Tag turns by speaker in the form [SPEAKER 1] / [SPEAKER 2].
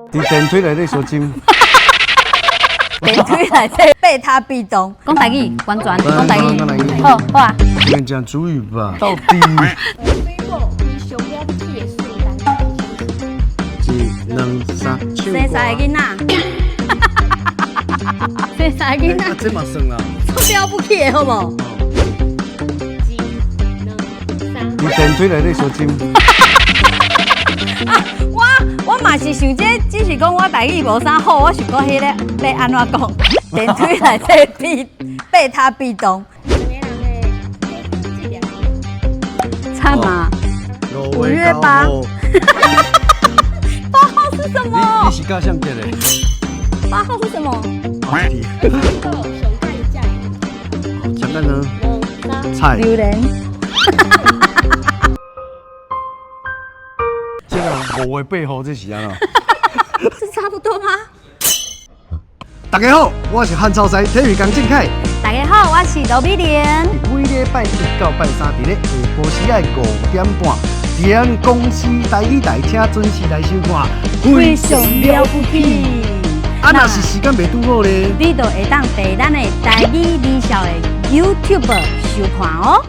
[SPEAKER 1] 佇電梯內底相斟。
[SPEAKER 2] 電梯內底被他壁咚。講台語，完全講台語。
[SPEAKER 1] 講台語。
[SPEAKER 2] 好，好啊。
[SPEAKER 1] 你們講族語吧，到底。
[SPEAKER 3] 水某非常了不起的瞬間。
[SPEAKER 1] 一、兩、三，
[SPEAKER 2] 生三个囡仔。生三个囡仔。
[SPEAKER 1] 啊，這嘛算啦。
[SPEAKER 2] 足了不起的，好無？
[SPEAKER 3] 一、兩、三。
[SPEAKER 1] 佇電梯內底相斟。
[SPEAKER 2] 啊，我嘛是想這，只是講我台語無啥好，我想講彼個欲按怎講？電梯內底被他壁咚。
[SPEAKER 3] 兩个人的結婚紀念日。
[SPEAKER 2] 慘啊！5月8。8號是什麼？
[SPEAKER 1] 你是佮誰結的？8
[SPEAKER 2] 號是什麼？
[SPEAKER 3] 水果上喜歡食的。
[SPEAKER 1] 啥物呢？
[SPEAKER 3] 兩、三。
[SPEAKER 1] 菜。
[SPEAKER 2] 榴蓮。
[SPEAKER 1] 這個5月8號這是按怎？
[SPEAKER 2] 這差不多嗎？
[SPEAKER 1] 大家好，我是漢草師體育江靖凱。
[SPEAKER 2] 大家好，我是羅美玲。
[SPEAKER 1] 每禮拜一到拜三，佇咧下晡時仔5點半，佇咱公視台語台，請準時來收看。
[SPEAKER 2] 非常了不起。
[SPEAKER 1] 啊，若是時間袂拄好咧，
[SPEAKER 2] 你就會當佇咱的台語微笑的 YouTube 收看哦。